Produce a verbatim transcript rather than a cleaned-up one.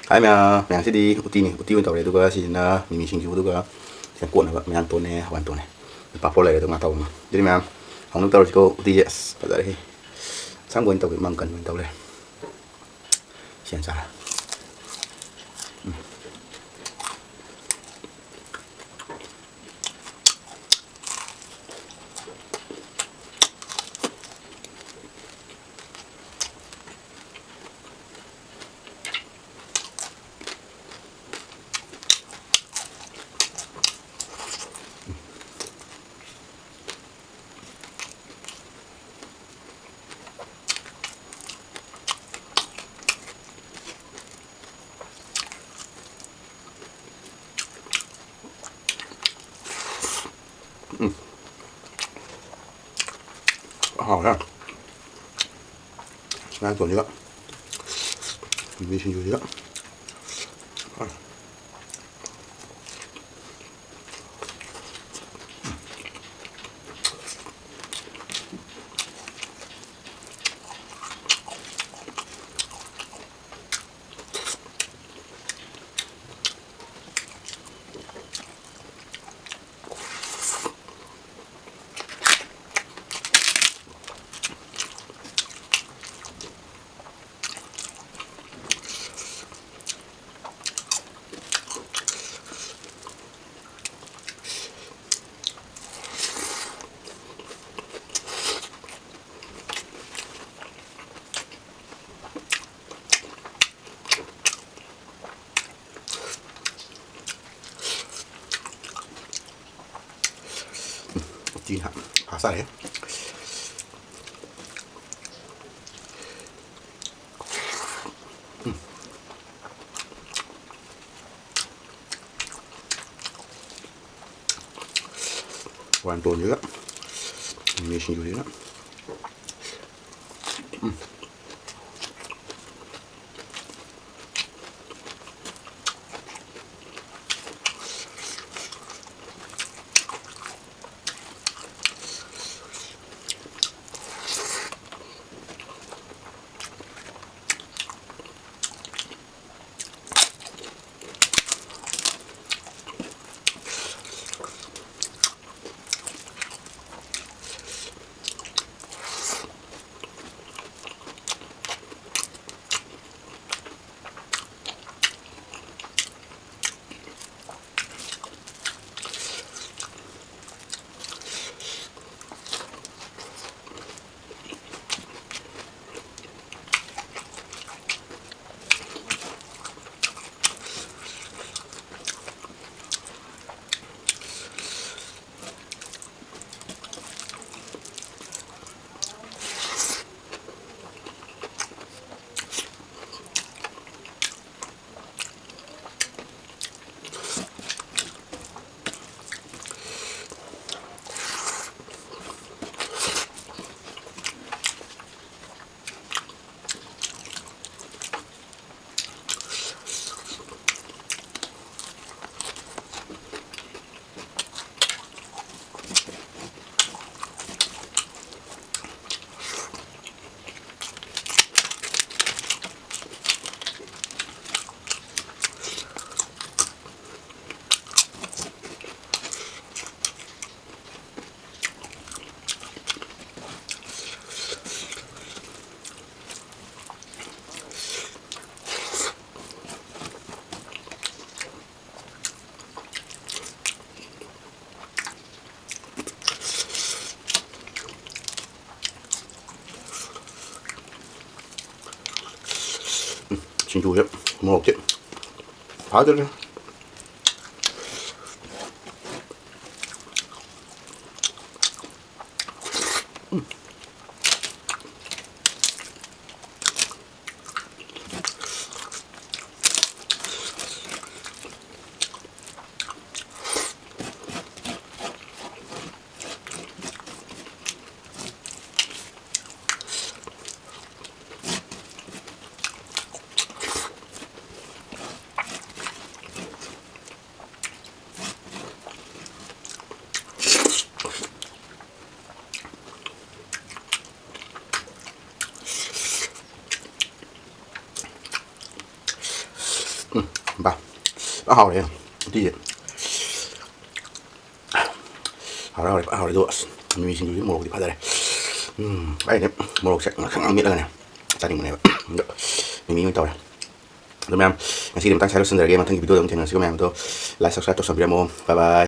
ꯍꯥꯏ ꯃꯌꯥꯝ, ꯃꯌꯥꯝꯁꯤꯗꯤ ꯎꯇꯤꯅꯤ, ꯎꯇꯤ ꯑꯣꯏꯅ ꯇꯧꯔꯦ꯫ ꯑꯗꯨꯒ ꯁꯤꯁꯤꯅ ꯃꯤꯃꯤ ꯁꯤꯡꯖꯨ, ꯑꯗꯨꯒ ꯁꯤꯅ ꯀꯣꯠꯅꯕ ꯃꯌꯥꯡꯇꯣꯟꯅꯦ, ꯍꯋꯥꯏꯇꯣꯟꯅꯦ, ꯄꯥꯐꯣꯔ ꯂꯩꯔꯦ꯫ ꯑꯗꯨ ꯉꯥ ꯇꯧꯕꯅꯤ꯫ ꯑꯗꯨꯗꯤ ꯃꯌꯥꯝ, ꯍꯧꯅꯕ ꯇꯧꯔꯁꯤꯀꯣ꯫ ꯎꯇꯤꯁꯦ ꯑꯁ ꯐꯖꯔꯦꯍꯦ꯫ ꯑꯁꯪꯕ ꯑꯣꯏꯅ ꯇꯧꯒꯦ, ꯃꯪꯒꯟ ꯑꯣꯏꯅ ꯇꯧ ꯂꯩꯔꯦ꯫ ꯁꯦꯟ ꯆꯥꯔꯦ꯫ ꯎꯝ꯫ ꯍꯥꯎꯔꯦ꯫ ꯃꯌꯥꯡꯇꯣꯟꯁꯤꯒ ꯃꯤꯃꯤ ꯁꯤꯡꯖꯨꯁꯤꯒ꯫ ꯎꯇꯤ ꯍꯥ-, ꯐꯖꯔꯦ꯫ ꯎꯝ꯫ ꯋꯥꯟꯇꯣꯟꯁꯤꯒ ꯃꯤꯃꯤ ꯁꯤꯡꯖꯨꯁꯤꯒ꯫ ꯎꯝ꯫ ꯁꯤꯡꯖꯨꯁꯦ ꯃꯣꯔꯣꯛꯇꯤ ꯐꯥꯗ꯭ꯔꯦ꯫ ꯎꯝ, ꯕꯥ꯫ ꯐꯖꯅ ꯍꯥꯎꯔꯦ ꯎꯇꯤꯁꯦ꯫ ꯍꯥꯎꯔꯦ, ꯍꯥꯎꯔꯦ, ꯐꯖꯅ ꯍꯥꯎꯔꯦ꯫ ꯑꯗꯣ ꯑꯁ, ꯃꯤꯃꯤ ꯁꯤꯡꯖꯨꯁꯤ ꯃꯣꯔꯣꯛꯇꯤ ꯐꯖꯔꯦ꯫ ꯎꯝ, ꯑꯩꯗꯤ ꯃꯣꯔꯣꯛꯁꯦ ꯉꯥꯡꯁꯪ ꯉꯥꯡ ꯃꯦꯠꯂꯒꯅꯦ ꯆꯥꯅꯤꯡꯕꯅꯦꯕ꯫ ꯑꯗꯣ ꯃꯤꯃꯤ ꯑꯣꯏꯅ ꯇꯧꯔꯦ꯫ ꯑꯗꯣ ꯃꯌꯥꯝ, ꯉꯁꯤꯒꯤꯗꯤ ꯃꯇꯥꯡ ꯁ꯭ꯋꯥꯏꯗ ꯂꯣꯏꯁꯤꯟꯖꯔꯒꯦ꯫ ꯃꯊꯪꯒꯤ video ꯗ ꯑꯃꯨꯛ ꯊꯦꯡꯅꯔꯁꯤꯀꯣ ꯃꯌꯥꯝ꯫ ꯑꯗꯣ like, subscribe ꯇꯧꯁꯟꯕꯤꯔꯝꯃꯣ꯫ Bye bye꯫